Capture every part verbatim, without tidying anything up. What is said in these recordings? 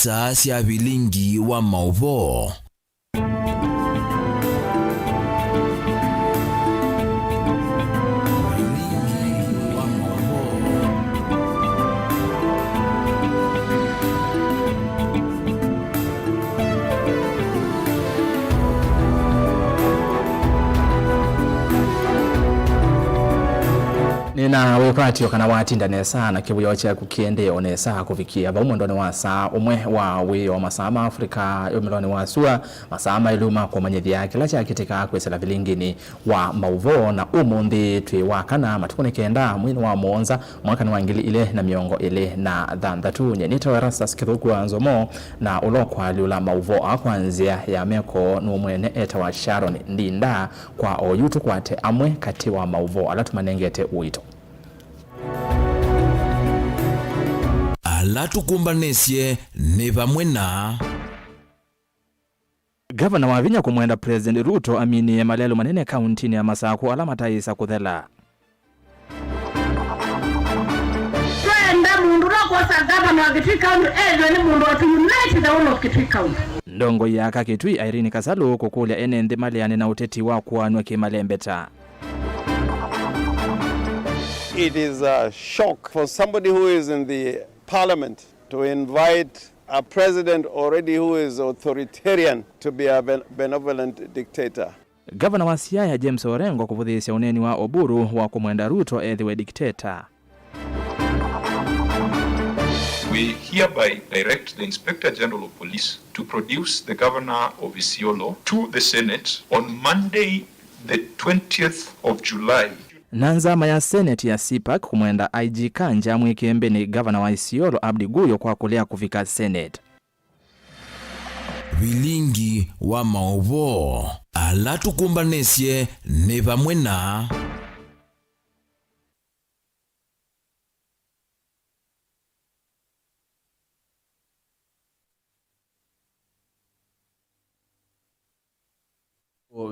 Taa sya vilingi wa maũvoo. Vilingi wa maũvoo. Nĩna wĩkwatyo kana watinda nesa na kĩwĩoo kyaku kĩendee o nesa kũvikĩa vau mwendonĩ wa saa ũmwe wa wĩoo, masaa ma Africa yũmĩlonĩ wa sua, masaa maĩlu ma kũmanyĩthya kĩla kyakĩtĩka kwĩsĩla vilinginĩ wa maũvoo. Na ũmũnthĩ twĩ wa kana, matukũ nĩ kenda mweinĩ wa mũonza, mwaka nĩ wa ngili ilĩ na mĩongo ĩlĩ na thanthatũ. Nyie nĩtawa Erastus Kĩthũku wa Nzomo, na ũla ũkũalyũla maũvoo aa kwa nzĩa ya meko nũũ mwene etawa Sharon Ndinda. Kwa oyu tũkwate amwe katĩ wa maũvoo ala tũmanengete ũito. Ala tũkũmbanĩsye nĩ vamwe na. Gavana Wavinya kũmwenda President Ruto aminĩe malelũ manene kauntinĩ ya Masakũ ala mataĩsa kũthela. Twenda mũndũ ũla ũkwosa gavana wa Kitui County ethwe nĩ mũndũ wa to unite the whole of Kitui County. Ndongoi ya aka Kitui Irene Kasalu kũkũlya ene nthĩ maleane na ũteti wa kũaanw'a kĩmalembeta. It is a shock for somebody who is in the parliament to invite a president already who is authoritarian to be a ben-, benevolent dictator. Gavana wa Siaya James Orengo kũvũthĩĩsya ũneeni wa Oburu wa kũmwenda Ruto ethĩwe dictator. We hereby direct the Inspector General of Police to produce the Governor of Isiolo to the Senate on Monday, the twentieth of July. Na nzama ya Senate ya CPAC kũmwenda I G Kanja mwĩkĩe mbĩnĩ gavana wa Isiolo Abdi Guyo kwa kũlea kũvika Senate. Vilingi wa maũvoo ala tũkũmbanĩsye nĩ vamwe na.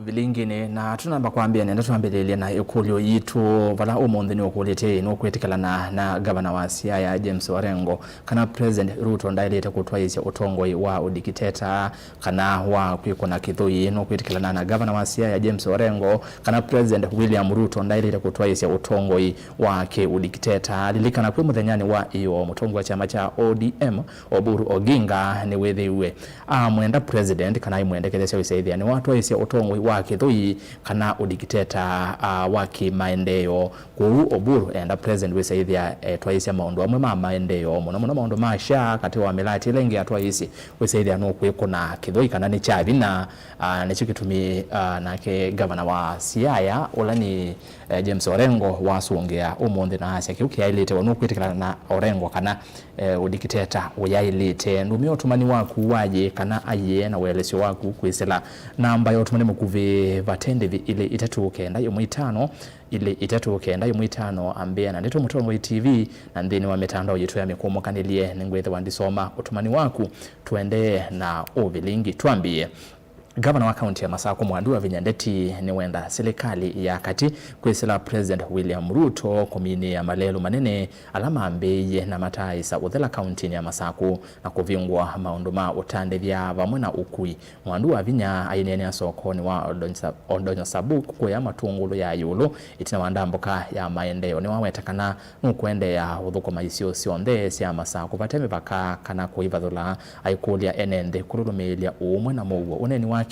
Vilinginĩ, na tũnamba kwambĩa, nenda twambĩlĩlye na ĩkũlyo yitũ, vala ũmũnthĩ nĩũkũlĩtye, nũkwĩtĩkĩlana na gavana wa Siaya James Orengo kana President Ruto ndaĩlĩte kũtwaĩĩsya ũtongoi wa ũdikiteta kana wa kwĩkũna kĩthũi? Nũkwĩtĩkĩlana na gavana wa Siaya James Orengo kana President William Ruto ndaĩlĩte kũtwaĩĩsya ũtongoi wa kĩũdikiteta? Lilikana kwĩ mũthenyanĩ wa ĩyoo, mũtongoi wa kyama kya O D M Oburu Oginga nĩwĩthĩiwe amwenda president kana aimwendekethesya wĩsaĩthĩa nĩwatwaĩĩsya ũtongoi wa kĩthũi kana ũdikiteta, ah, wa kĩmaendeeo. Kwoou Oburu enda president wĩsaĩthĩa etwaĩĩsya maũndũ amwe ma maendeeo, mũno mũno maũndũ ma SHA, katĩ wa mĩlatĩ ĩla ĩngĩ atwaĩĩsye wĩsaĩthĩa nũkwĩkũna kĩthũi kana nĩ kya vinya. Ah, nĩkyo kĩtumi, ah, nake gavana wa Siaya, ũla nĩ, eh, James Orengo, wasũngĩa ũmũnthĩ na asya kĩu kĩaĩlĩte. We nũkwĩtĩkĩlana na Orengo kana eh, ũdikiteta ũyaĩlĩte? Ndũmĩa ũtũmani waku wa yĩĩ kana aiee na ũelesyo waku kwĩsĩla namba ya ũtũmani mũkuvĩ vate ndĩvi ilĩ itatũ kenda ĩmwe itano, ilĩ itatũ kenda ĩmwe itano. Ambĩa na Ndeto Mũtongoi T V na nthĩnĩ wa mĩtandao yitũ ya mĩkũmũkanĩlye, nĩngwĩthĩwa ndisoma ũtũmani waku. Tũendee na ũvilingi. Twambĩĩe. Gavana wa kaunti ya Masakũ Mwandu Wavinya Ndeti nĩwenda silikalĩ ya katĩ kwĩsĩla President William Ruto kũminĩĩa malelũ manene ala mambĩĩie na mataaĩsa ũthela kauntinĩ ya Masakũ na kũvingũa maũndũ ma ũtandĩthya vamwe na ũkui. Mwandu Wavinya aineenea sokonĩ wa Oldonyo Sa-, Oldonyo Sabuk kũya Matungulu ya ĩũlũ ĩtina wa ndambũka ya maendeeo. Nĩwaweta kana nũkũendeea ũthũkũma isio syonthe sya Masakũ vate mĩvaka kana kũivathũla, aikũlya ene nthĩ kũlũlũmĩĩlya ũũmwe na mũuo. Ũneeni wake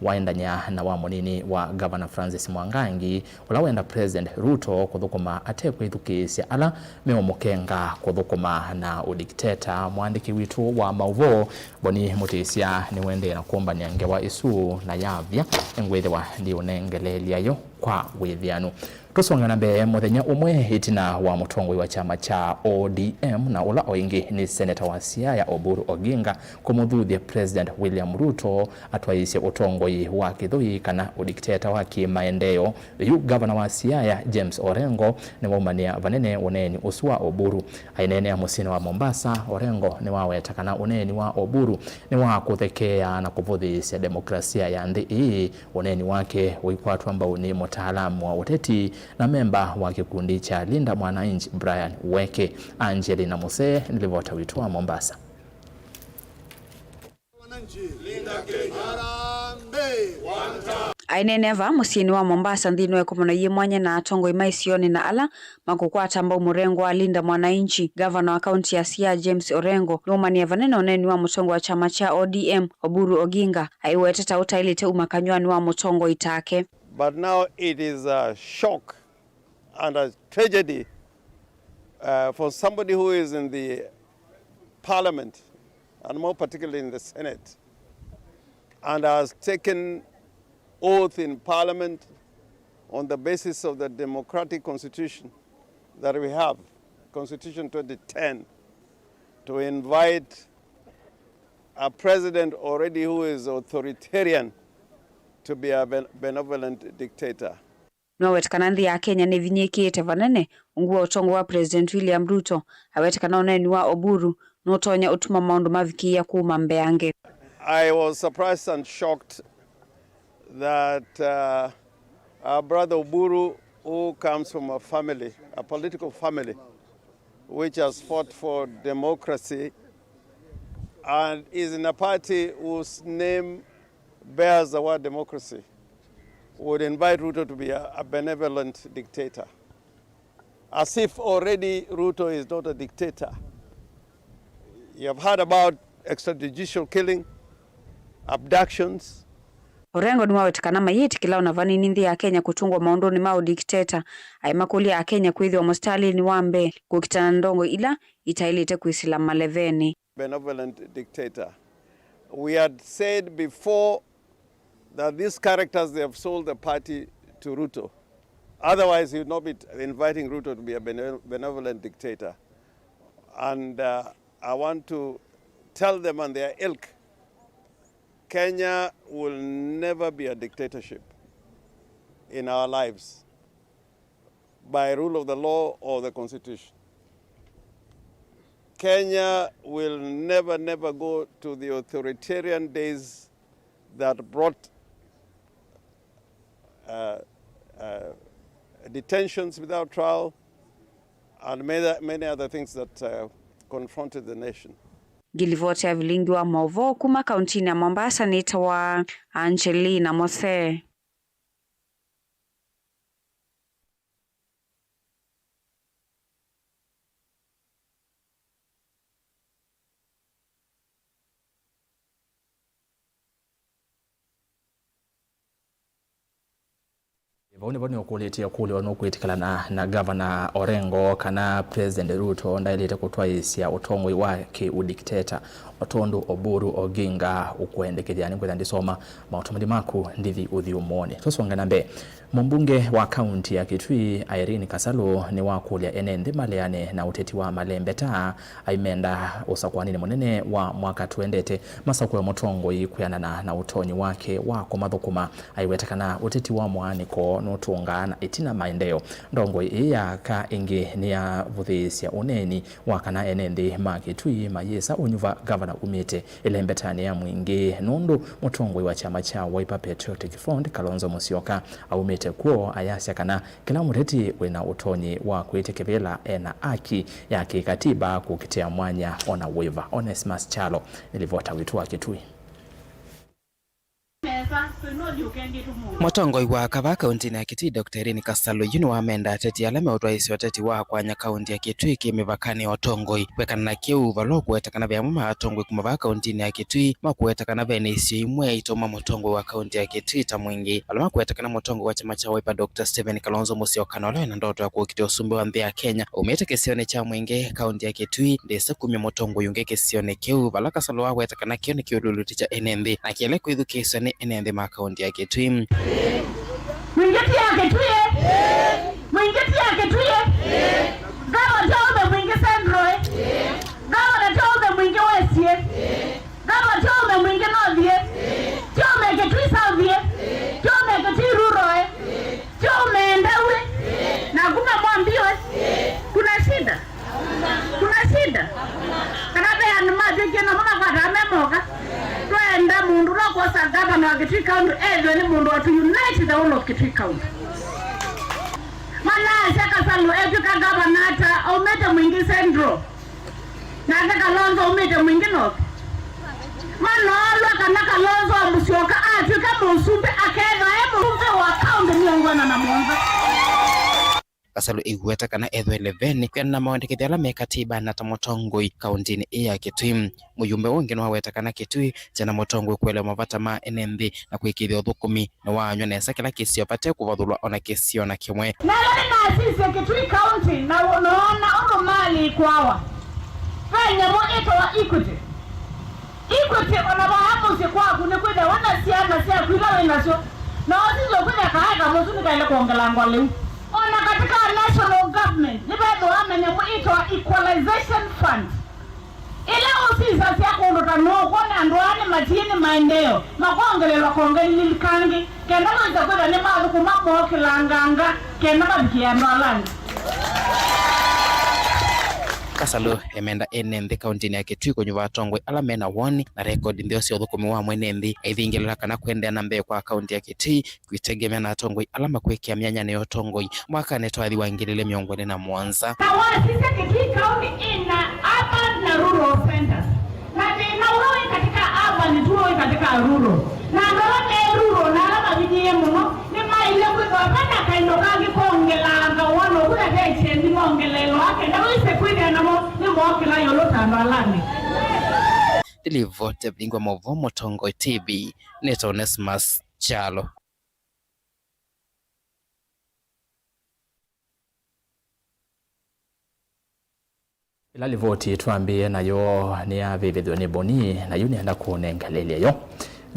waendany'a na wa mũnini wa Gavana Francis Mwangangi, ũla wenda President Ruto kũthũkũma ate kwĩthukĩĩsya ala meũmũkenga kũthũkũma na ũdikiteta. Mwandĩki witũ wa maũvoo Boni Mũtĩsya nĩwendee na kũmbany'a ngewa ĩsu na yavya, nĩngwĩthĩwa ndiũnengeleelya yo kwa wĩthĩanu. Tũsonge na mbee, mũthenya ũmwe ĩtina wa mũtongoi wa kyama kya O D M na ũla o ĩngĩ nĩ seneta wa Siaya Oburu Oginga kũmũthuthya President William Ruto atwaĩĩsye ũtongoi wa kĩthũi kana ũdikiteta wa kĩmaendeeo, yu gavana wa Siaya James Orengo nĩwaumanĩa vanene ũneeni ũsu wa Oburu. Aineenea mũsyĩnĩ wa Mombasa, Orengo nĩwaweta kana ũneeni wa Oburu nĩ wa kũthekeea na kũvũthĩĩsya demokrasia ya nthĩ ĩĩ. Ũneeni wake ũikwatwa mbau nĩ mũtaalamu wa ũteti na memba wa kĩkundi kya Linda Mwananchi Brian Weke. Angelina Musee nĩ livota witũ wa Mombasa. Aineena vaa mũsyĩnĩ wa Mombasa nthĩnĩ wa ĩkomano yĩ mwanya na atongoi ma isionĩ na ala makũkwata mbau mũrengo wa Linda Mwananchi, ngavana wa kaunti ya Siaya James Orengo nũũmanie vanene ũneeni wa mũtongoi wa kyama kya O D M, Oburu Oginga, aiwetete ũtaĩlĩte uma kanyw'anĩ wa mũtongoi take. But now it is a shock and a tragedy, uh, for somebody who is in the parliament, and more particularly in the Senate, and has taken oath in parliament on the basis of the democratic constitution that we have, Constitution twenty ten, to invite a president already who is authoritarian to be a ben-, benevolent dictator. Nĩwaweta kana nthĩ ya Kenya nĩvinyĩĩkĩĩte vanene ungu wa ũtongoi wa President William Ruto. Aweta kana ũneeni wa Oburu nũtonya ũtuma maũndũ mavikĩĩa kũũma mbeange. I was surprised and shocked that, uh, our brother Oburu, who comes from a family, a political family, which has fought for democracy and is in a party whose name bears the word democracy, would invite Ruto to be a, a benevolent dictator, as if already Ruto is not a dictator. You have heard about extrajudicial killing, abductions. Orengo nĩwaweta kana mayĩtĩkĩla ona vanini nthĩ ya Kenya kũtũngwa maũndũnĩ ma ũdikiteta, aimakũlya Akenya kwĩthĩwa mũsitalĩnĩ wa mbee kũkitana na ndongoi ila itaĩlĩte kwĩsĩla malevenĩ. Benevolent dictator. We had said before that these characters, they have sold the party to Ruto. Otherwise, he would not be t-, inviting Ruto to be a bene-, benevolent dictator. And, uh, I want to tell them and their ilk, Kenya will never be a dictatorship in our lives by rule of the law or the constitution. Kenya will never, never go to the authoritarian days that brought, uh, uh, detentions without trial and many, many other things that, uh, confronted the nation. Ngĩlivoti ya vilingi wa maũvoo kuma kauntinĩ ya Mombasa nĩtawa Angelina Mose. Vau nĩvo nĩũkũlĩtye kũlyo nũkwĩtĩkĩlana na Ngavana Orengo kana President Ruto ndaĩlĩte kũtwaĩĩsya ũtongoi wa kĩ-ũdikiteta o tondũ Oburu Oginga ũkwendekethya. Nĩngwĩtha ndisoma maũtũmani maku ndithi ũthyũmũonĩ. Tũsonge na mbee. Mũmbunge wa kaunti ya Kitui, Irene Kasalu, nĩwakũlya ene nthĩ maleane na ũteti wa malembeta aimenda ũsakũaninĩ mũnene wa mwaka twendete masakũe mũtongoi kwĩanana na ũtonyi wake wa kũmathũkũma. Aiweta kana ũteti wa mũaanĩko nũtũngaa na ĩtina maendeeo. Ndongoi ĩĩ ya aka ĩngĩ nĩyavũthĩĩsya ũneeni wa kana ene nthĩ ma Kitui mayĩsa ũnyuva ngavana umĩte ĩlembetanĩ ya mwingĩ, nũndũ mũtongoi wa kyama kya Wiper Patriotic Front, Kalonzo Musyoka, aumĩte kw'o ayasya kana kĩla mũteti wĩna ũtonyi wa kwĩtya kĩvĩla ena aki ya kĩkatiba kũkitĩa mwanya ona wĩva. Onesmus Kyalo nĩ livota witũ wa Kitui. Mũtongoi wa kavaa kauntinĩ ya Kitui, Doctor Irene Kasalu, yu nĩwamenda ateti ala meũtwaĩĩsya ũteti wa kwanya kaunti ya Kitui kĩ mĩvakanĩ ya ũtongoi. Kwĩkana na kĩu, vala ũkũweta kana ve amwe ma atongoi kuma vaa kauntinĩ ya Kitui makũweta kana vena isio imwe itauma mũtongoi wa kaunti ya Kitui ta mwingĩ, vala makũweta kana mũtongoi wa kyama kya Wiper, Doctor Stephen Kalonzo Musyoka, na ũla wĩna ndoto ya kũkitĩa ũsumbĩ wa nthĩ ya Kenya, aumĩte kĩsionĩ kya mwingĩ kaunti ya Kitui, ndĩsa kumya mũtongoi ũngĩ kĩsionĩ kĩu, vala Kasalu waweta kana kĩu nĩ kĩũlũlũtĩ kya ene nthĩ na kĩele kwĩthukĩĩswa nĩ ene nthĩ ma kaunti ya Kitui. Mwingĩ ti ya Kitui. Mwingĩ ti ya Kitui. Ngavana ti aũme mwingĩ Central. Ngavana ti aũme mwingĩ West. Ngavana ti aũme mwingĩ North. Ti aũme Kitui South. Ti aũme Kitui Rural. Ti aũme Ndau. Na kuma Mwambio. Kuna shida? Kuna shida? Kana ve andũ matw'ĩkie namo makwataa me moka? Twenda mũndũ ũla ũkosa ngavana wa Kitui County ethĩwe nĩ mũndũ wa to unite the whole of Kitui County. Manasya Kasalu etw'ĩka ngavana ata aumĩte Mwingi Central? Nake Kalonzo aumĩte Mwingi North. Manoolwa kana Kalonzo wa Musyoka atw'ĩka mũsumbĩ akethwa e mũsumbĩ. Kasalu ĩweta kana ethwe leveni kwĩanana na mawendekethyo ala me katibanĩ ta mũtongoi kaũntĩnĩ ĩĩ ya Kitui. Mũyumbe ũngĩ nĩwaweta kana Kitui kyĩna mũtongoi kũelewa mavata ma ene nthĩ na kwĩkĩĩthya ũthũkũmi nĩwaanywa nesa kĩla kĩsio vate kũvathũlwa ona kĩsio na kĩmwe. Na ĩla nĩnasisye Kitui County na noona ũndũ malĩ ĩkwawa, ve nyamũ ĩtawa equity. Equity, ona vaa mũsyĩ kwaku nĩkwĩthĩwa na syana syaku ila wĩ nasyo, na ũsisye kwĩthĩa kaĩ kamũsu nĩkaĩle kwongelangwa lĩu. Ona katika national government nĩvethĩwa na nyamũ ĩtawa equalization fund, ĩla ũsisasya kũndũ ta nũkwona andũ aa nĩmatiĩ nĩ maendeeo, makongelelwa kongelili kangĩ, kenda maisa kwĩthĩa nĩmathũkũma mookĩlanganga kenda mavikĩe andũ ala angĩ. Kasalu emenda ene nthĩ kaũntĩnĩ ya Kitui kũnyuva atongoi ala mena woni na rekodi ntheo sya ũthũkũmi wa mwene nthĩ, aithingĩlĩla kana kũendeea na mbee kwa kaũntĩ ya Kitui kwĩtegemea na atongoi ala makwĩkĩa myanyanĩ ya ũtongoi mwakanĩ twathi wa ngili ilĩ mĩongo ĩlĩ na mũonza. Na wasisya Kitui County ĩna urban na rural centers. Na thĩna ũla wĩ katika urban nĩtuo wĩ katika rural. Na andũ ala me rural na ala mavinyĩĩe mũno nĩmaĩle kwĩthĩwa ve na kaindo kangĩ kongelanga wona ũkũthathĩtye nthĩ mongeleelwa kenda wĩse kwĩthĩa namo nĩmookĩla ĩũlũ ta andũ ala angĩ. Ndilivoti ya Vilingi wa Maũvoo, Mũtongoi T V, nĩtawa Onesmus Kyalo. Ĩla livoti twambĩĩe nayo nĩyavĩvĩthw'e nĩ Boni, na yu nĩenda kũnenga lelya yo.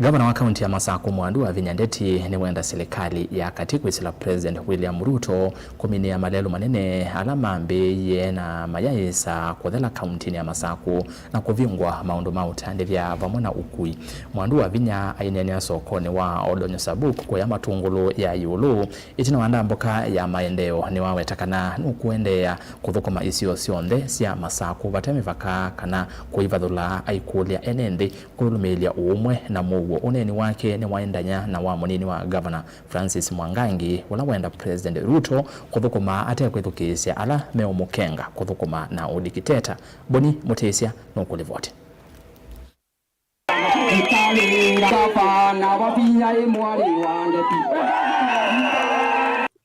Ngavana wa kaunti ya Masaku Mwandu Wavinya Ndeti nĩwenda silikalĩ ya katĩ kwĩsĩla President William Ruto kũminĩa malelũ manene ala mambĩĩie na mayaĩsa kũthela kauntinĩ ya Masaku na kũvingwa maũndũ ma ũtandĩthya vamwe na ũkui. Mwandu Wavinya aineenea sokonĩ wa Oldonyo Sabuk kũya Matungulu ya ĩũlũ, ĩtina wa ndambũka ya maendeeo, nĩwaweta kana nũkũendeea kũthũkũma isio syonthe sya Masaku vate mĩvaka kana kũivathũla, aikũlya ene nthĩ kũlũlũmĩĩlya ũũmwe na mũuo. Ũneeni wake nĩwaendany'a na wa mũnini wa ngavana Francis Mwangangi, ũla wenda President Ruto kũthũkũma ate kwĩthukĩĩsya ala meũmũkenga kũthũkũma na ũlikiteta. Boni Mũtĩsya nũkũlivoti.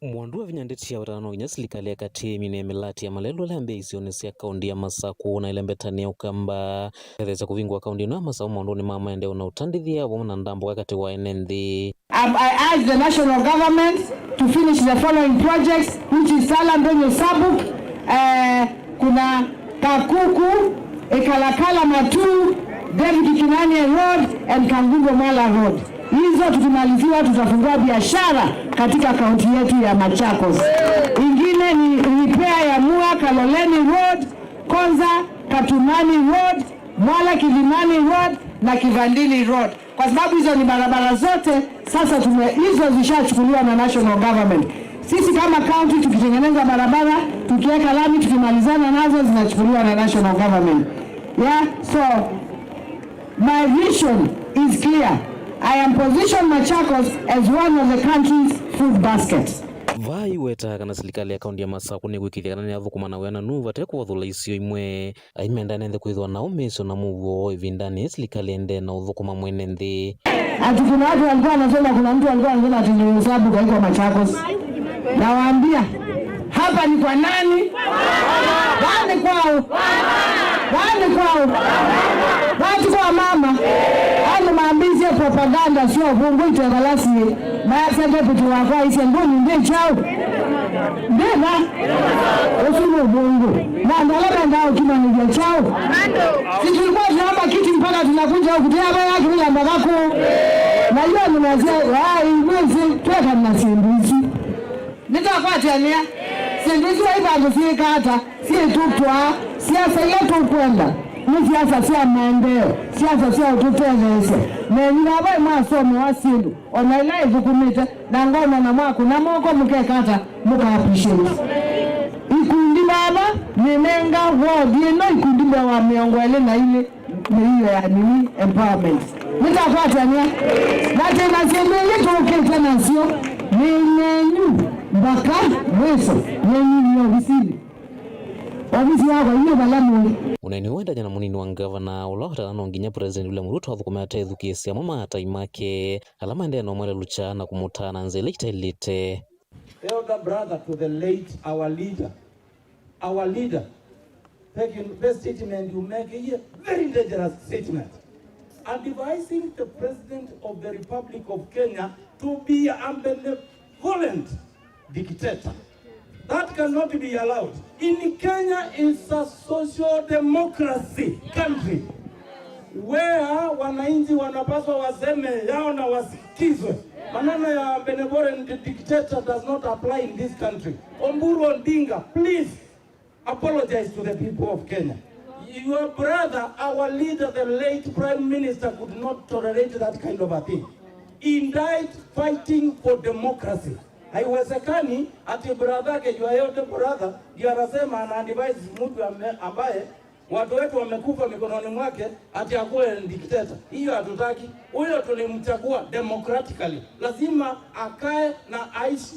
Mwandu Wavinya Ndeti awetana no nginya silikalĩ ya katĩ ĩminĩe mĩlati ya malelũ ala yambĩĩe isionĩ sya kaunti ya Masaku na ĩlembetanĩa Ũkamba. Ethesya kũvingũa kaunti ĩno ya Masaku maũndũnĩ ma maendeeo na ũtandĩthya vamwe na ndambũka katĩ wa ene nthĩ. I, I urge the national government to finish the following projects, which is Sala Ndonyo Sabuk, eh, kuna Kakuku, Ikalakala Matu, David Kinani Road and Kangundo Mwala Road. Hizo tukimaliziwa tutafungua biashara katika kaunti yetu ya Machakos. Ingine ni repair ya Mua Kaloleni Road, Konza Katumani Road, Mwala Kilimani Road na Kivandini Road. Kwa sababu hizo ni barabara zote, sasa tume-, hizo zishachukuliwa na national government. Sisi kama county tukitengeneza barabara, tukiweka lami, tukimalizana nazo, zinachukuliwa na national government. Yeah, so my vision is clear. I am position Machakos as one of the country's food baskets. Vaa iweta kana silikalĩ ya kaunti ya Masaku nĩkwĩkĩĩthya kana nĩyathũkũma na wĩananu vate kũvathũla isio imwe. Aimenda ene nthĩ kwĩthĩwa na ũmĩĩsyo na mũuo ĩvindanĩ silikalĩ ĩendee na ũthũkũma mwene nthĩ. Ati kuna watu walikuwa wanasema, kuna mtu alikuwa anasema ati ni hesabu kaiko Machakos. Nawaambia, hapa ni kwa nani? Vaa nĩ kwaũ? Vaa nĩ kwaũ? Vaa ti kwa mama. Andũ mambĩĩsye propaganda sya ũvũngũ itevalasi. Mayasya deputy wakwa aisye ngũni ndĩ kyaũ? Ndĩna. Ũsu nĩ ũvũngũ. Na andũ ala mendaa ũkimanĩthya kyaũ? Si tulikuwa tunaomba kiti mpaka tunakuja huku, tena baya kivila mpaka kuu. Na hiyo nimesema, ai, mwezi, tweka na syĩndũ isu. Nĩtakwatĩanĩa. Syĩndũ isu vai vandũ syĩka ata, syĩtũtwaa. Siasa ila tũkwenda nĩ siasa sya maendeeo, siasa sya ũtũtetheesya. Nenyu na vai mwasomewa syĩndũ, ona ila ithũkũmĩte, na ngona na mwakũna moko mũkeka ata, mũka appreciate. Ikundi vava, nĩnenga ward ĩno ikundi mbee wa mĩongo ĩlĩ na ilĩ, mĩio ya nini empowerment. Nĩtakwatania, na tena syĩndũ ingĩ tũkĩte nasyo, nĩ nenyu mpaka mwiso, nenyu nĩ ovisinĩ. Ovisi yakwa inyuĩ vala mũĩ. Ũneeni ũũ wendany'a na mũnini wa ngavana, ũla wetana no nginya President William Ruto athũkũme atethukĩĩsya amwe ma atai make ala maendee na ũmwelelũkya na kũmũtaa na nzĩa ila itaĩlĩte. Elder brother to the late our leader, our leader, the statement you make here, very dangerous statement. Advising the President of the Republic of Kenya to be a benevolent dictator. That cannot be allowed. In Kenya is a social democracy country where wananchi wanapaswa waseme yao na wasikizwe. Maneno ya benevolent dictator does not apply in this country. Oburu Odinga, please apologize to the people of Kenya. Your brother, our leader, the late Prime Minister, could not tolerate that kind of a thing. He died fighting for democracy. Haiwezekani ati brother yake, your elder brother, ndio anasema ana advise mtu ame-, ambaye watu wetu wamekufa mikononi mwake, ati akuwe dictator. Hiyo hatutaki. Huyo tulimchagua democratically. Lazima akae na aishi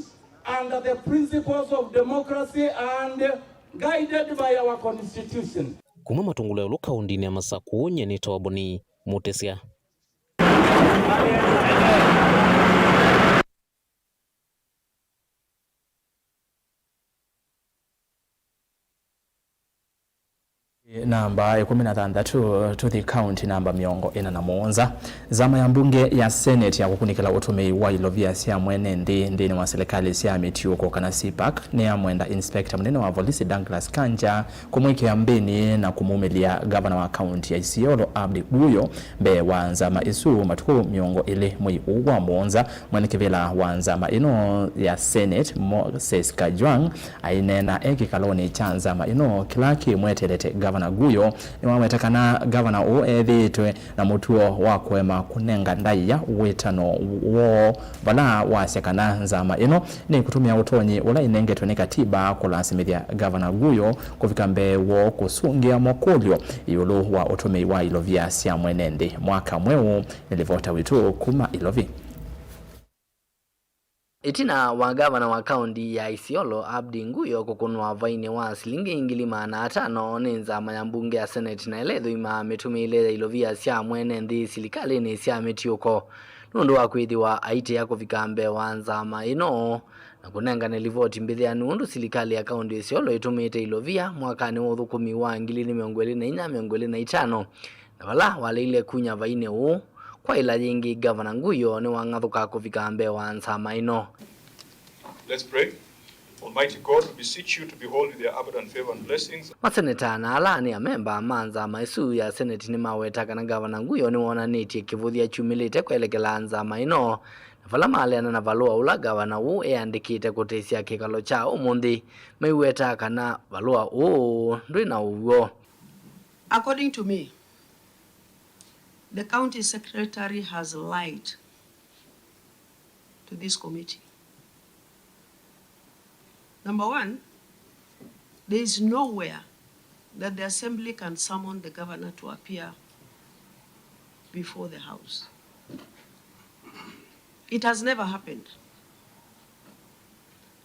under the principles of democracy and guided by our constitution. Kuma Matungulu ya Ĩũlũ kaũndĩnĩ ya Masaku, nyie nĩtawa Boni Mũtĩsya. Namba ĩkũmi na thanthatũ, tũthi kaunti namba mĩongo ĩna na mũonza. Nzama ya mbunge ya Senate ya kũkunĩkĩla ũtũmĩi wa ilovia sya mwene nthĩ nthĩnĩ wa silikalĩ sya mĩtiũko kana CPAC nĩyamwenda Inspector mũnene wa volisi Douglas Kanja kũmwĩkĩa mbĩnĩ na kũmumĩlya gavana wa kaunti ya Isiolo Abdi Guyo mbee wa nzama ĩsu matukũ mĩongo ĩlĩ mwei ũũ wa mũonza. Mwene kĩvĩla wa nzama ĩno ya Senate, Moses Kajwang', aineena e kĩkalonĩ kya nzama ĩno kĩla kĩmweteelete Gavana Guyo, nĩwaweta kana gavana ũũ ethĩĩtwe na mũtuo wa kũema kũnenga ndaĩa wĩtano woo, vala wasya kana nzama ĩno nĩkũtũmĩa ũtonyi ũla ĩnengetwe nĩ katiba kũlasimĩthya Gavana Guyo kũvika mbee woo kũsũngĩa makũlyo ĩũlũ wa ũtũmĩi wa ilovia sya mwene nthĩ mwaka mweũ. Nĩ livota witũ kuma Ilovi. Ĩtina wa gavana wa kaũnti ya Isiolo, Abdi Nguyo, kũkũnwa vainĩ wa silingi ngili maana atano nĩ nzama ya mbunge ya Senate na ĩla ĩthũimaa mĩtũmĩĩle ya ilovia sya mwene nthĩ silikalĩnĩ sya mĩtiũko, nũndũ wa kwĩthĩwa aitĩa kũvika mbee wa nzama ĩno na kũnengane livoti mbĩthĩanu ũndũ silikalĩ ya kaũnti ya Isiolo ĩtũmĩĩte ilovia mwakanĩ wa ũthũkũmi wa ngili ilĩ mĩongo ĩlĩ na inya mĩongo ĩlĩ na itano. Na vala waleile kunya vainĩ ũũ, kwa ĩla yĩngĩ, Gavana Nguyo nĩwang'athũka kũvika mbee wa nzama ĩno. Let's pray. Almighty God, we beseech you to behold with your abundant favor and blessings. Maseneta na ala nĩ amemba ma nzama ĩsu ya Senate nĩmaweta kana Gavana Nguyo nĩwonanĩtye kĩvũthya kyumĩlĩte kwelekela nzama ĩno, na vala maleana na valũa ũla gavana ũũ eandĩkĩte kũtĩsya kĩkalo kya ũmũnthĩ, maiweta kana valũa ũũ ndwĩ na ũw'o. According to me, the county secretary has lied to this committee. Number one, there is nowhere that the assembly can summon the governor to appear before the house. It has never happened.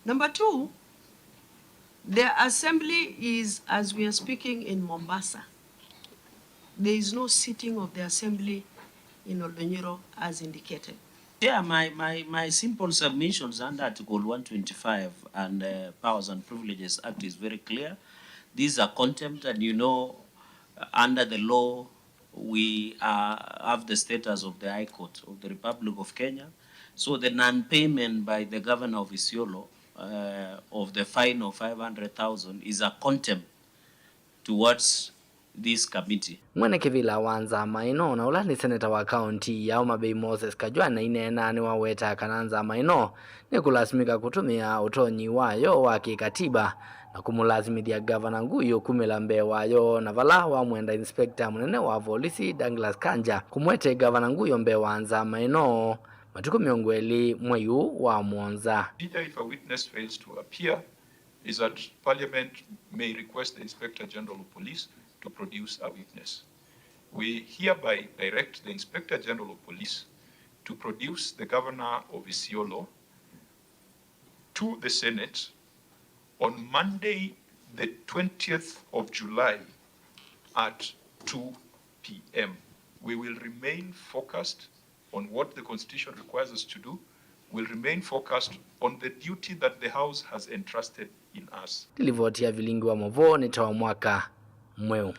Number two, the assembly is, as we are speaking, in Mombasa. There is no sitting of the assembly in Oldonyoro as indicated. Yeah, my, my, my simple submissions under Article one twenty-five and, uh, Powers and Privileges Act is very clear. These are contempt, and you know, uh, under the law, we are, have the status of the High Court of the Republic of Kenya. So the non-payment by the governor of Isiolo, uh, of the fine of five hundred thousand is a contempt towards this committee. Mwene kĩvĩla wa nzama ĩno, na ũla nĩ seneta wa kaũnti ya Homa Bay, Moses Kajwang', aineena nĩwaweta kana nzama ĩno nĩkũlasimĩka kũtũmĩa ũtonyi wayo wa kĩkatiba na kũmũlasimĩthya Gavana Nguyo kumĩla mbee wayo, na vala wamwenda inspector mũnene wa volisi Douglas Kanja kũmwete Gavana Nguyo mbee wa nzama ĩno matukũ mĩongo ĩlĩ mwei ũũ wa mũonza. Either if a witness fails to appear, is that Parliament may request the Inspector General of Police to produce a witness. We hereby direct the Inspector General of Police to produce the Governor of Isiolo to the Senate on Monday, the twentieth of July at two p.m. We will remain focused on what the Constitution requires us to do, will remain focused on the duty that the House has entrusted in us. Nĩ livoti ya vilingi wa mauvoo nĩ ta wa mwaka mweũ.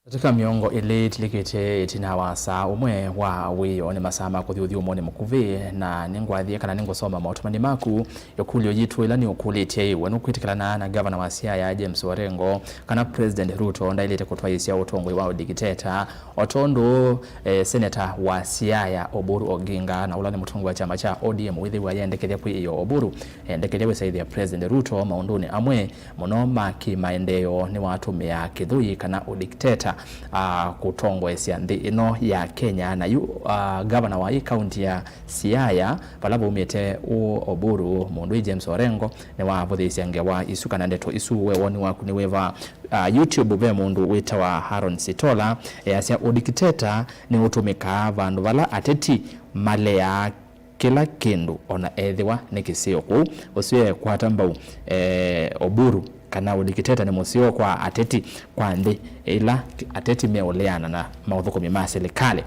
Ndatĩka mĩongo ĩlĩ ĩtilĩkĩte ĩtina wa saa ũmwe wa wĩoo nĩ masaa ma kũthi ũthyũmũonĩ mũkuvĩ, na nĩngwathie kana nĩngũsoma maũtũmani maku. Ĩkũlyo yitũ ĩla nĩũkũlĩtye ĩ, we nũkwĩtĩkĩlana na ngavana wa Siaya James Orengo kana President Ruto ndaĩlĩte kũtwaĩĩsya ũtongoi wa ũdikiteta, o tondũ eh, seneta wa Siaya Oburu Oginga, na ũla nĩ mũtongoi wa kyama kya O D M, wĩthĩwa ayendekethya kwĩĩa Oburu, endekethya wĩsaĩthya President Ruto maũndũnĩ amwe mũno ma kĩmaendeeo, nĩwatũmĩaa kĩthũi kana ũdikiteta, ah, kũtongoesya nthĩ ĩno ya Kenya. Na yu, ah, ngavana wa ĩ kaunti ya Siaya, vala vaumĩte ũ Oburu, mũndũ ĩ James Orengo nĩwavũthĩĩsya ngewa isu kana ndeto isu. We woni waku nĩ wĩva? Ah, YouTube ve mũndũ wĩtawa Haron Sitola easya, ũdikiteta nĩ ũtũmĩkaa vandũ vala ateti maleaa kĩla kĩndũ, ona ethĩwa nĩ kĩseo kũu. Ũsu ekwata mbau, eh, Oburu, kana ũdikiteta nĩ mũseo kwa ateti, kwa nthĩ ĩla ateti meũleana na maũthũkũmi ma silikalĩ.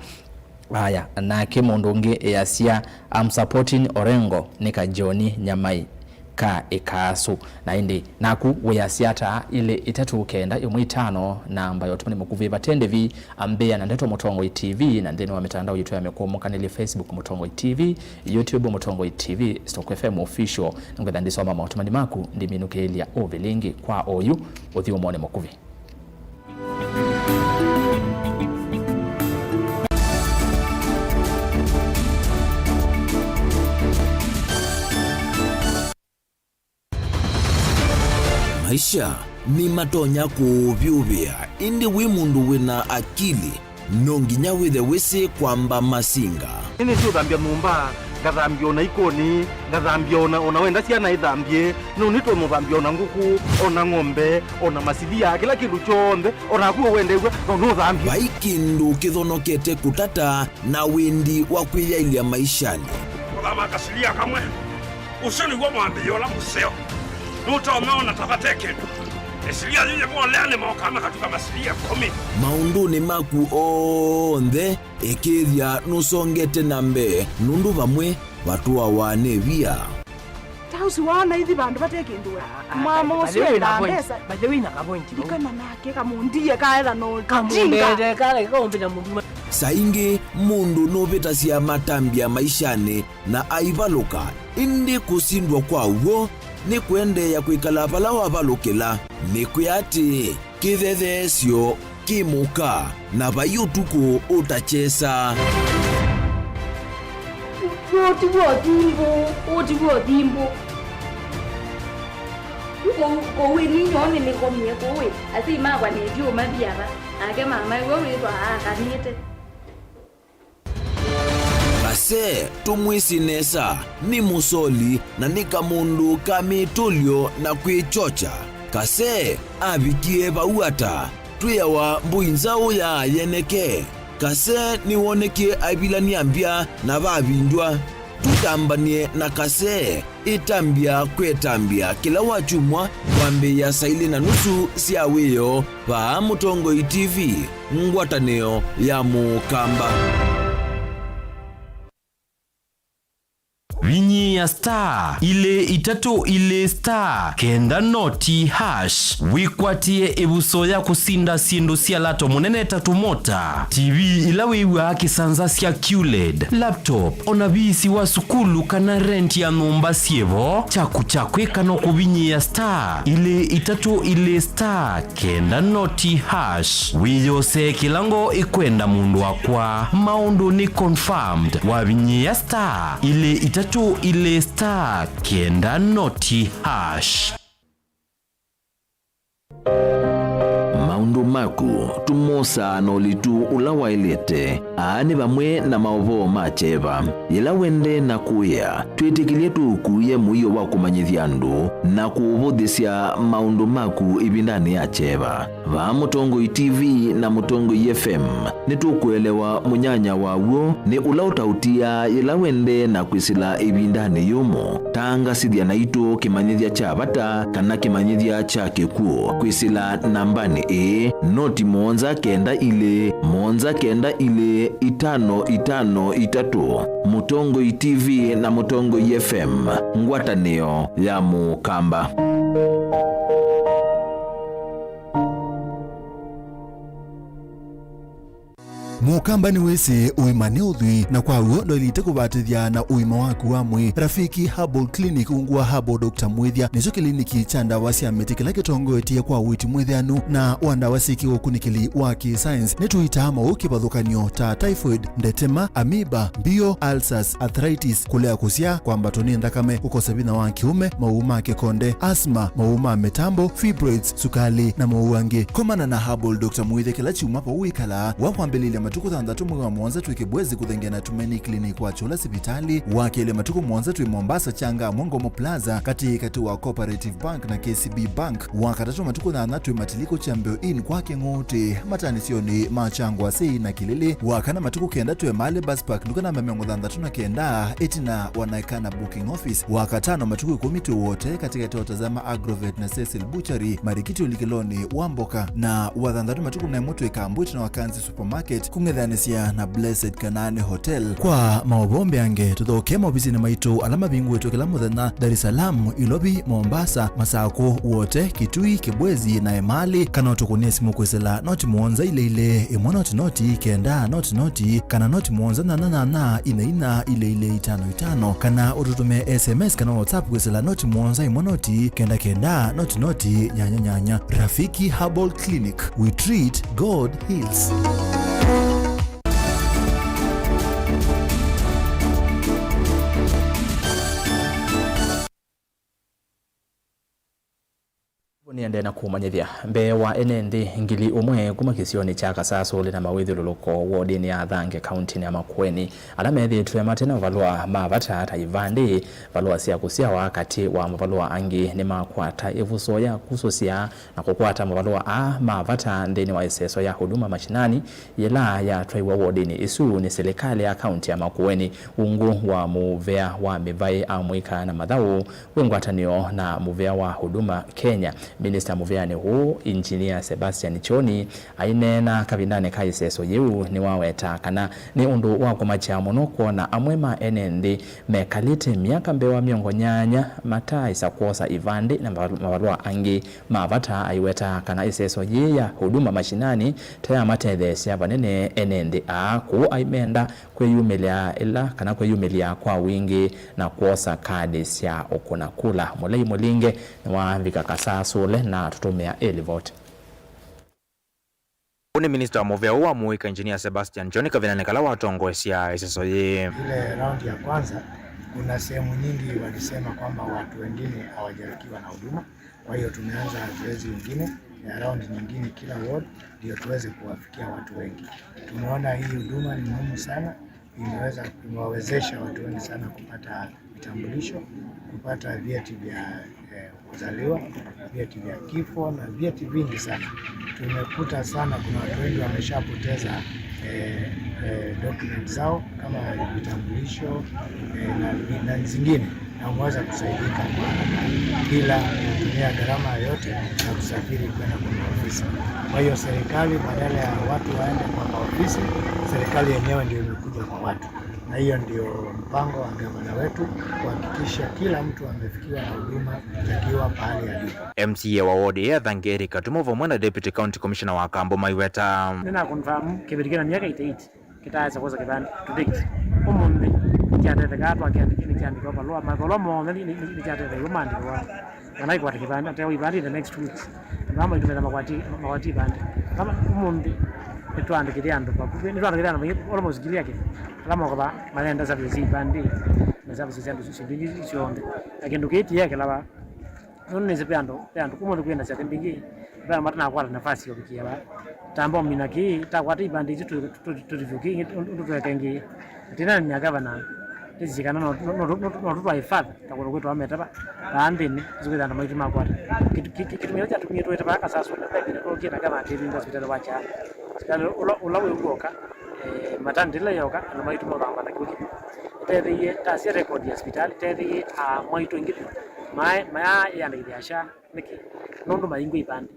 Aya, nake mũndũ ũngĩ easya, "I'm supporting Orengo," nĩ ka John Nyamai ka Ĩkaasu. Na ĩndĩ naku wĩasya ata? Ilĩ itatũ kenda ĩmwe itano, namba ya ũtũmani mũkuvĩ vate ndĩvi, ambĩa na ndeto Mũtongoi T V, na nthĩnĩ wa mĩtandao yitũ ya mĩkũmũkanĩlye, Facebook Mũtongoi T V, YouTube Mũtongoi T V, Stock F M Official. Nĩngwĩtha ndisoma maũtũmani maku, ndiminũkĩĩlya ũvilingi kwa oyu ũthyũmũonĩ mũkuvĩ. Maisha nĩmatonya kũũvyũvĩa, ĩndĩ wĩ mũndũ wĩna akili, no nginya wĩthe wĩsĩ kwamba masinga. Nĩnĩsĩ ũthambya nyũmba, ngathambya ona ikoni, ngathambya ona, ona wenda syana ithambye, no nĩtũmũthambya ona ngũkũ, ona ng'ombe, ona masilia, kĩla kĩndũ kyonthe, ona naku wendew'a, no nũthambye. Vai kĩndũ kĩthonokete kũtata na wendi wa kwĩyaĩlya maishanĩ. Kũthama kasilia kamwe, ũsu nĩw'o mwambĩĩo ũla mũseo. Nũtonya ona ta vate kĩndũ. Ĩsilia yĩyĩvolea nĩmokaa makatuka masilia ĩkũmi. Maũndũnĩ maku onthe, ĩkĩĩthya nũsongete na mbee, nũndũ vamwe vatũawa nĩ via. Ta ũsu waona ithi vandũ vate kĩndũ we. Ah, ah, mama by the ũsu way, enda na point. Mbesa. By the way, na ka point, bau. Ndikana nake kamũndie kaetha no kamũndete, tinga. Kale kaumbĩta mũndũ. Saa ingĩ mũndũ nũvĩtasya matambya maishanĩ na aivalũka, ĩndĩ kũsindwa kwa w'o nĩ kũendeea kwĩkala vala wavalũkĩla. Nĩ kwĩa atĩ kĩthetheesyo kĩ mũka, na vai ũtukũ ũtakyesa. Ũũ ti w'o thimbũ, ũũ ti w'o thimbũ. Kũu, kũu ĩ ninyoo nĩnĩkomie kũu ĩ, asyai makwa nethi ũmathi ava, nake mamae we wĩthwa aakanĩte. Kase, tũmwĩsĩ nesa, nĩ mũsoli na nĩ kamũndũ ka mĩtũlyo na kwĩkyokya. Kase avikie vau ata? Twĩawa mbũi nzaũ ya yeneke. Kase nĩwonekie aivilany'a mbya na vavindw'a. Tũtambany'e na Kase. Ĩtambya kwĩ ĩtambya kĩla wakyumwa kwambĩĩa saa ilĩ na nusu sya wĩoo vaa Mũtongoi T V, ngwatanĩo ya Mũkamba. Vinyĩĩa star ilĩ itatũ ilĩ star kenda noti hash wĩkwatĩe ĩvuso ya kũsinda syĩndũ sya lato mũnene ta tũmota, T V ila wĩw'aa kĩsanza sya Q led, laptop, ona viisi wa sukulu kana rent ya nyũmba syĩvo. Kyaku kya kwĩka no kũvinyĩĩa star ilĩ itatũ ilĩ star kenda noti hash. Wĩyosee kĩla ngoo ĩkwenda mũndũ wakwa. Maũndũ nĩ confirmed. Wavinyĩĩa star ilĩ itatũ ilĩ star kenda noti hash. Maũndũ maku tũmosaa na ũlitu ũla waĩlĩte. Aa nĩ vamwe na maũvoo ma kyeva. Yĩla wende na kũĩa, twĩtĩkĩlye tũũkuĩe mũio wa kũmanyĩthya andũ na kũũvũthĩsya maũndũ maku ĩvindanĩ ya kyeva. Vaa Mũtongoi T V na Mũtongoi F M, nĩtũkũelewa mũnyanya wa w'o nĩ ũla ũtaũtiaa yĩla wende na kwĩsĩla ĩvindanĩ yũmũ. Tangasĩthya naitũ kĩmanyĩthya kya vata kana kĩmanyĩthya kya kĩkw'ũ kwĩsĩla nambanĩ ĩĩ. Noti mũonza kenda ilĩ, mũonza kenda ilĩ, itano itano itatũ. Mũtongoi T V na Mũtongoi F M, ngwatanĩo ya Mũkamba. Mũkamba nĩwĩsĩ ũima nĩ ũthwii, na kwa w'o ndwaĩlĩte kũvatĩthya na ũima waku wa mwĩĩ. Rafiki Herbal Clinic, ungu wa Herbal Doctor Mwĩthya, nĩkyo kĩliniki kya ndawa sya mĩtĩ kĩla kĩtongoetye kwa ũiiti mwĩtheanu na wa ndawa syĩ kĩũkunĩkĩli wa kĩ-science. Nĩtũitaa maũũ kĩvathũkany'o ta typhoid, ndetema, amoeba, mbio, ulcers, arthritis, kũlea kũsyaa, kwambatwa nĩ nthakame, kũkosa vinya wa kĩũme, maũũ ma kĩkonde, asthma, maũũ ma mĩtambo, fibroids, sukalĩ, na maũũ angĩ. Komana na Herbal Doctor Mwĩthya kĩla kyumwa vau wĩkalaa, wa kwambĩlĩlya matukũ thanthatũ mwei wa mũonza twĩ Kĩbwezi kũthengea na Tumaini Clinic wa Kyũla sivitalĩ, wa kelĩ matukũ mũonza twĩ Mombasa Changamwe Ngomo Plaza, katĩ katĩ wa Cooperative Bank na K C B Bank, wa katatũ matukũ nyanya twĩ Matiliko Champion Inn kwa Kĩng'ũtĩ, mataanĩsyonĩ ma Kyangwasĩ na Kĩlĩlĩ, wa kana matukũ kenda twĩ Emali Bus Park, nduka namba mĩongo thanthatũ na kenda, ĩtina wa Naikana Booking Office, wa katano matukũ ĩkũmi twĩ Wote, katĩkatĩ wa Tazama Agrovet na Cecil Butchery, Marikiti ũlikĩlonĩ wa mboka, na wa thanthatũ matukũ na ĩmwe twĩ Kambwĩtĩ na Wakanzi Supermarket, kũng'ethanĩsya na Blessed Kanaani Hotel. Kwa maũvoo mbeange, tũthokee maovisinĩ maitũ ala mavingũĩtwe kĩla mũthenya, Dar es Salaam, Ilovi, Mombasa, Masakũ, Wote, Kitui, Kibwezi, na Emali, kana ũtũkũnĩe simũ kwĩsĩla noti mũonza ilĩ ilĩ, ĩmwe noti noti, kenda noti noti, kana noti mũonza nyanya nyanya, ina ina, ilĩ ilĩ, itano itano, kana ũtũtũmĩe S M S kana WhatsApp kwĩsĩla noti mũonza ĩmwe noti, kenda kenda, noti noti, nyanya nyanya. Rafiki Herbal Clinic, we treat, God heals. Nĩendee na kũmanyĩthya, mbee wa ene nthĩ ngili ũmwe kuma kĩsionĩ kya Kasasũlĩ na mawĩthyũlũlũko wodinĩ ya Thange kauntinĩ ya Makueni, ala methĩĩtwe mate na mavalũa ma vata ta ivandĩ, valũa sya kũsyawa, katĩ wa mavalũa angĩ, nĩmakwata ĩvuso ya kusũsya na kũkwata mavalũa aa ma vata nthĩnĩ wa ĩseso ya Huduma Mashinani yĩla yatwaiwa wodinĩ ĩsu nĩ silikalĩ ya kaunti ya Makueni, ungu wa mũvea wa mĩvaĩ amũika na mathaũ wĩ ngwatanĩo na mũvea wa Huduma Kenya. Minista mũveanĩ ũũ, Engineer Sebastian Choni, aineena kavindanĩ ka ĩseso yĩu, nĩwaweta kana nĩ ũndũ wa kũmakya mũno kwona amwe ma ene nthĩ mekalĩte myaka mbee wa mĩongo nyanya mataaĩsa kwosa ivandĩ na mavalũa angĩ ma vata, aiweta kana ĩseso yĩĩ ya Huduma Mashinani ta yamatetheesya vanene ene nthĩ aa kũu, aimenda kwĩyumĩlya ĩla kana kwĩyumĩlya kwa wingĩ na kwosa kadi sya ũkũna kula. Mũlei Mũlinge nĩwavika Kasasũlĩ na atũtũmĩa ĩ livoti. Ũũ nĩ minista wa mũvea ũũ wa mũika, Engineer Sebastian Choni, kavindanĩ kala watongoesya ĩseso yĩĩ. Ile raundi ya kwanza, kuna sehemu nyingi walisema kwamba watu wengine hawajafikiwa na huduma. Kwa hiyo tumeanza zoezi lingine ya raundi nyingine kila ward, ndio tuweze kuwafikia watu wengi. Tumeona hii huduma ni muhimu sana, imeweza, imewawezesha watu wengi sana kupata vitambulisho, kupata vyeti vya, eh, kuzaliwa, vyeti vya kifo na vyeti vingi sana. Tumekuta sana kuna watu wengi wameshapoteza, eh, eh, documents zao kama vitambulisho, eh, na, na zingine, na wameweza kusaidika kwa haraka bila kutumia gharama yoyote ya kusafiri kwenda kwa maofisi. Kwa hiyo serikali, badala ya watu waende kwa maofisi, serikali yenyewe ndio imekuja kwa watu. Na hiyo ndio mpango wa gavana wetu, kuhakikisha kila mtu amefikiwa na huduma akiwa pahali alipo. M C A wa ward ya Thange, Eric Katumo, vamwe na Deputy County Commissioner wa Kambo maiweta. Nĩna confirm kĩvĩtũkĩe na myaka eighty-eight kĩtaasa kwosa kĩvandĩ to date. Ũmũnthĩ nĩkyatethekaa, twakĩandĩkĩa, nĩkyaandĩkĩwa valũa, mavalũa monthe nĩ, nĩ, nĩ, nĩkyatetheew'a maandĩkĩwa. Kana ĩkwata kĩvandĩ, atewa ivandĩ in the next two weeks. Andũ aa maitũmĩtha makwati, makwati ivandĩ. Kana ũmũnthĩ nĩtwaandĩkĩthya andũ vakuvĩ, nĩtwaandĩkĩthya andũ maingĩ, almost ngili ya Kenya. Ala moka va, mayenda services sya ivandĩ, na services sya andũ syĩndũ ingĩ syonthe. Na kĩndũ kĩĩ tiekĩlawa. Nũndũ nĩsĩ ve andũ, ve andũ, ũmũnthĩ kwĩna syathĩ mbingĩ, ve andũ matanakwata nafasi ya ũvikĩa va. Tamba ũmina kĩĩ, takwata ivandĩ isu tũ, tũ, tũ, tũtithũkĩ, ũndũ tweke ngĩ. Tena nĩ gavana, nĩsĩ kana no, no, no, no, no tũtwae further. Ta kũndũ kwĩtawa Metava, vaa nthĩnĩ, nĩsĩ kwĩthĩa andũ maitũ makwata. Kĩtu-, kĩ-, kĩ-, kĩtumi kĩla kyatumie twĩte vaa Kasasũlĩ, ve ĩvinda twookie na kana twĩvinga sivitalĩ wa Kyalo. Sivitalĩ ũla, ũla wĩ ũoka, eh, maternity ĩla yooka, andũ maitũ mavangwa na kĩu kĩmwe. Ĩtetheie, tasya record ya sivitalĩ, ĩtetheie, ah, mwaitũ aingĩ vyũ. Maĩ, mayĩandĩkĩthya SHA, nĩkĩ? Nũndũ maingwa ivandĩ.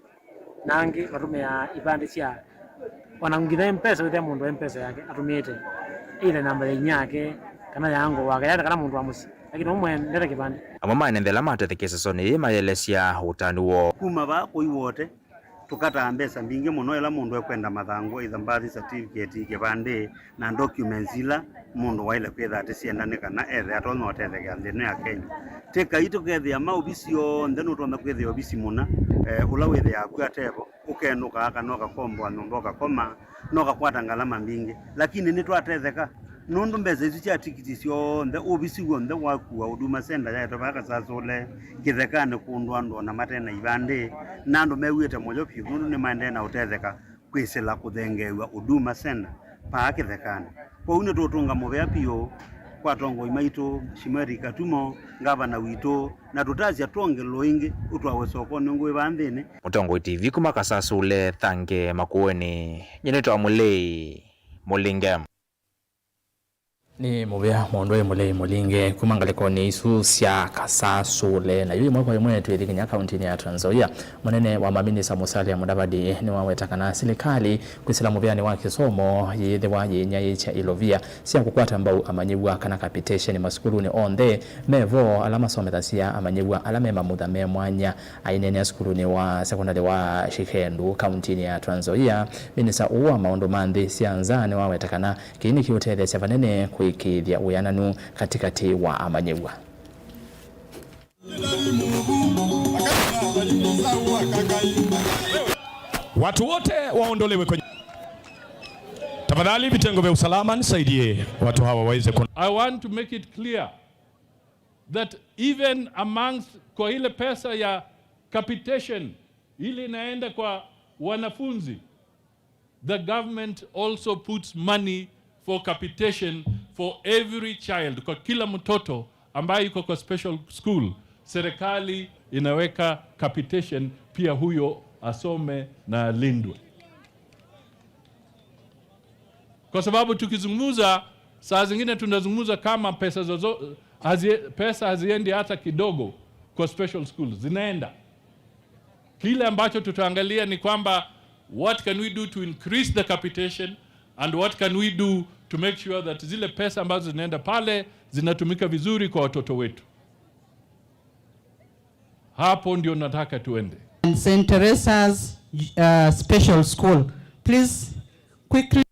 Na angĩ matũmĩaa ivandĩ sya, ona nginya M-Pesa, wĩthĩa mũndũ M-Pesa yake atũmĩĩte either namba ya inyia yake kana ya uncle wake, yani kana mũndũ wa mũsyĩ, lakini ũmwendete kĩvandĩ. Amwe ma ene nthĩ ala matethekesye soni yĩĩ mayelesya ũtanu woo. Kuma vaa kũi Wote, tũkataa mbesa mbingĩ mũno ĩla mũndũ ekwenda mathangũ, either birth certificate, kĩvandĩ, na documents ila mũndũ waĩle kwĩtha atĩ syenda nĩ kana ethe atonya ũtethekea nthĩ ĩno ya Kenya. Tĩkai tũkethĩa maovisi onthe, nũtonya kwĩthĩa ovisi mũna, eh, ũla wĩthĩaa kw'o atevo, ũkenũkaa kana ũkakomboa nyũmba ũkakoma, na ũkakwata ngalama mbingĩ. Lakini nĩtwatetheka, nũndũ mbesa isu sya tikiti syonthe, ovisi w'onthe wakua Huduma Center yaetwe vaa Kasasũle, kĩthekanĩ kũndũ andũ ona mate na ivandĩ, na andũ mew'ĩte mũyo vyũ, nũndũ nĩmaendee na ũtetheka kwĩsĩla kũthengeew'a Huduma Center paa kĩthekanĩ. Kwoou nĩtũũtũnga mũvea vyũ kwa atongoi maitũ, Mheshimiwa Eric Katumo, ngavana witũ, na tũtasya twongelwe ĩngĩ ũtwawe sokonĩ ũngĩ wĩ vaa nthĩnĩ. Mũtongoi T V kuma Kasasũle, Thange, Makueni, nyie nĩtawa Mũlei Mũlinge. Nĩ mũvea mũndũ wĩ Mũlei Mũlinge kuma ngalĩkonĩ isu sya Kasasũle. Na yu ĩmwe kwa ĩmwe twĩthi nginya kauntinĩ ya Trans Nzoia. Mũnene wa maminista Musalia Mudavadi nĩwaweta kana silikalĩ kwĩsĩla mũvĩanĩ wa kĩsomo yĩĩthĩwa yĩinyaĩĩkya ilovia sya kũkwata mbau amanyĩw'a kana capitation masukulunĩ onthe me vo ala masomethasya amanyĩw'a ala me mamutha me mwanya. Aineenea sukulunĩ wa sekondalĩ wa Shikendu, kauntinĩ ya Trans Nzoia, minista ũũ wa maũndũ ma nthĩ sya nza nĩwaweta kana kĩĩ nĩkĩũtetheesya vanene kũĩkĩĩthya wĩananu katĩkatĩ wa amanyĩw'a. Watu wote waondolewe kwenye. Tafadhali, vitengo vya usalama, nisaidie watu hawa waweze ku- I want to make it clear that even amongst, kwa ile pesa ya capitation ile inaenda kwa wanafunzi, the government also puts money for capitation for every child, kwa kila mtoto ambaye yuko kwa special school, serikali inaweka capitation pia, huyo asome na alindwe. Kwa sababu tukizungumza, saa zingine tunazungumza kama pesa zozo-, hazi-, pesa haziendi hata kidogo kwa special schools, zinaenda. Kile ambacho tutaangalia ni kwamba what can we do to increase the capitation and what can we do to make sure that zile pesa ambazo zinaenda pale zinatumika vizuri kwa watoto wetu. Hapo ndio nataka tuende. And Saint Teresa's, uh, Special School. Please, quickly.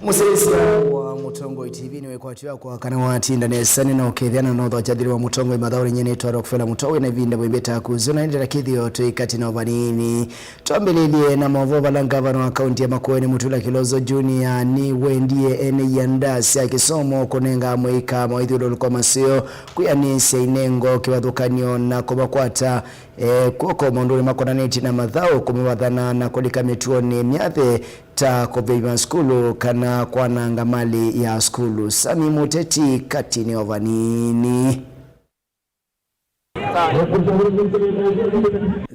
Mũsyaĩĩsya wa Mũtongoi T V nĩwĩkwatĩwa kwa kana watinda nesa nĩ na ũkethĩa na notho kyathĩlĩ wa Mũtongoi mathaũnĩ. Nyie nĩtwa Rockefeller Mũtongoi, na ĩvinda mwĩmbĩta kũzona nĩndĩla kĩthĩo twĩkatĩ na ũvanini. Twambĩlĩlye na maũvoo vala ngavana wa kaunti ya Makueni Mutula Kilonzo Junior nĩwendie ene ianda sya kĩsomo kũnenga amũika mawĩthyũlũlũko maseo kwĩanĩsya inengo kĩvathũkany'o na kũmakwata, eh, kw'oko maũndũnĩ makonanĩtye na mathaũ, kũmavathana na kũlika mĩtuonĩ myathe ta kũvĩvya sukulu kana kwananga mali ya sukulu. Sami Mũteti katĩnĩ o vanini.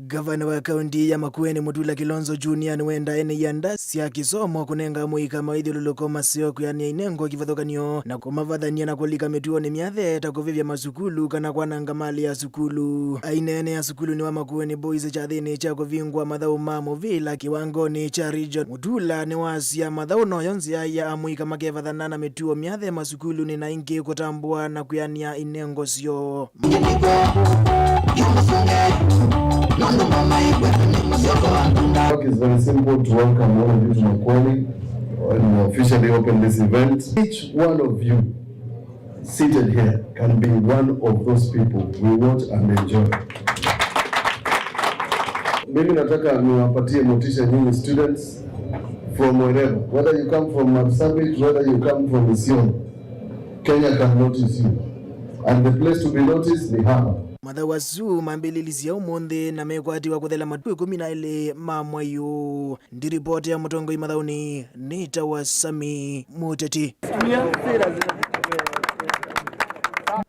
Gavana wa kaunti ya Makueni Mutula Kilonzo Junior nĩwenda ene ianda sya kĩsomo kũnenga amũika mawĩthyũlũlũko maseo kwĩanĩa inengo kĩvathũkany'o na kũmavathany'a na kũlika mĩtuonĩ myathe ta kũvĩvya masukulu kana kwananga mali ya sukulu. Aineenea sukulunĩ wa Makueni Boys kyathĩnĩ kya kũvingũa mathaũ ma mũvĩla kĩwangonĩ kya region, Mutula nĩwasya mathaũ noyo nzĩa ya amũika makevathana na mĩtuo myathe masukulunĩ na ĩngĩ kũtambũa na kwĩanĩa inengo syoo. Work is very simple to welcome all of you to Makueni and officially open this event. Each one of you seated here can be one of those people we watch and enjoy. Mimi nataka niwapatie motisha nyinyi students from wherever, whether you come from Marsabit, whether you come from Isiolo, Kenya can notice you. And the place to be noticed ni hapa. Mathaũ asu mambĩlĩlisye ũmũnthĩ na mekwatiwa kũthela matukũ ĩkũmi na elĩ ma mwei ũũ. Ndi ripoti ya mũtongoi mathaũnĩ nĩtawa Sami Mũteti.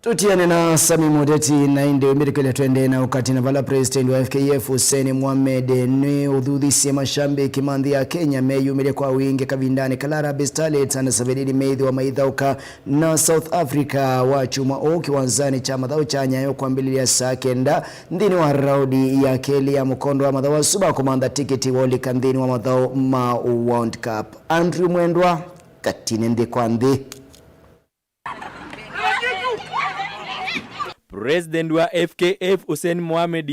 Tũtiane na Sami Mũteti na ĩndĩ ũmbĩtĩkĩle twende na ũkati na vala President wa F K F Hussein Mohamed nĩ ũthuthisye mashambiki ma nthĩ ya Kenya meyumĩlye kwa wingĩ kavindanĩ kala Harambee Starlets na Sevenini meĩthĩwa maithaũka na South Africa wa kyumwa ũũ kĩwanzanĩ kya mathaũ kya Nyayo kwambĩlĩlya saa kenda nthĩnĩ wa raũndi ya kelĩ ya mũkondo wa mathaũ asu ma kũmantha tikiti wa ũlika nthĩnĩ wa mathaũ ma World Cup. Andrew Mwendwa, Katine Nthĩ kwa Nthĩ. President wa F K F Hussein Mohamed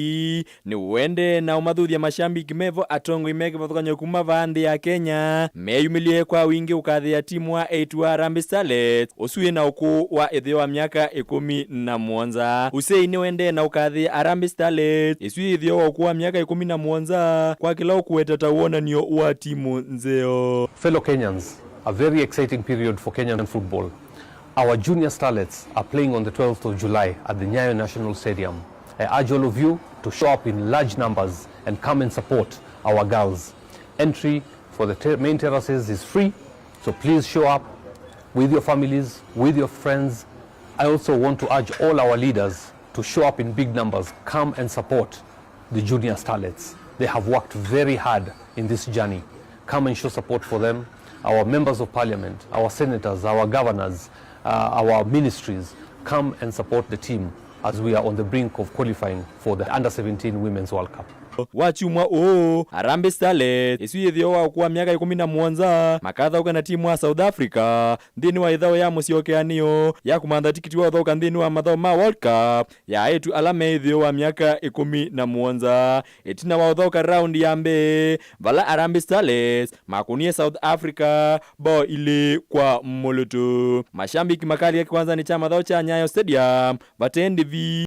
nĩwendee na ũmathuthya mashambiki mevo atongoi me kĩvathũkany'o kuma vaa nthĩ ya Kenya meyumĩlye kwa wingĩ ũkathĩa timu wa eight wa Harambee Starlets ũsu wĩ na ũkũũ wa ĩtheo wa myaka ĩkũmi na mũonza. Hussein nĩwendee na ũkathĩa Harambee Starlets ĩsu yĩ ĩtheo wa ũkũũ wa myaka ĩkũmi na mũonza kwa kĩla ũkũweta ta wonany'o wa timu nzeo. Fellow Kenyans, a very exciting period for Kenyan football. Our junior starlets are playing on the twelfth of July at the Nyayo National Stadium. I urge all of you to show up in large numbers and come and support our girls. Entry for the ter- main terraces is free, so please show up with your families, with your friends. I also want to urge all our leaders to show up in big numbers. Come and support the junior starlets. They have worked very hard in this journey. Come and show support for them. Our members of parliament, our senators, our governors, uh, our ministries, come and support the team as we are on the brink of qualifying for the under seventeen Women's World Cup. Wa kyumwa ũũ, Harambee Starlets, ĩsu yĩthĩo wa ũkũũ wa myaka ĩkũmi na mũonza, makathaũka na timu wa South Africa nthĩnĩ wa ĩthaũ ya mũsyokeanĩo ya kũmantha tikiti wa ũthaũka nthĩnĩ wa mathaũ ma World Cup ya aĩtu ala me ĩtheo wa myaka ĩkũmi na mũonza. Ĩtina wa ũthaũka raundi ya mbee, vala Harambee Starlets makũnie South Africa bao ilĩ kwa mũlũtũ, mashambiki makalika kĩwanzanĩ kya mathaũ kya Nyayo Stadium vate ndĩvi.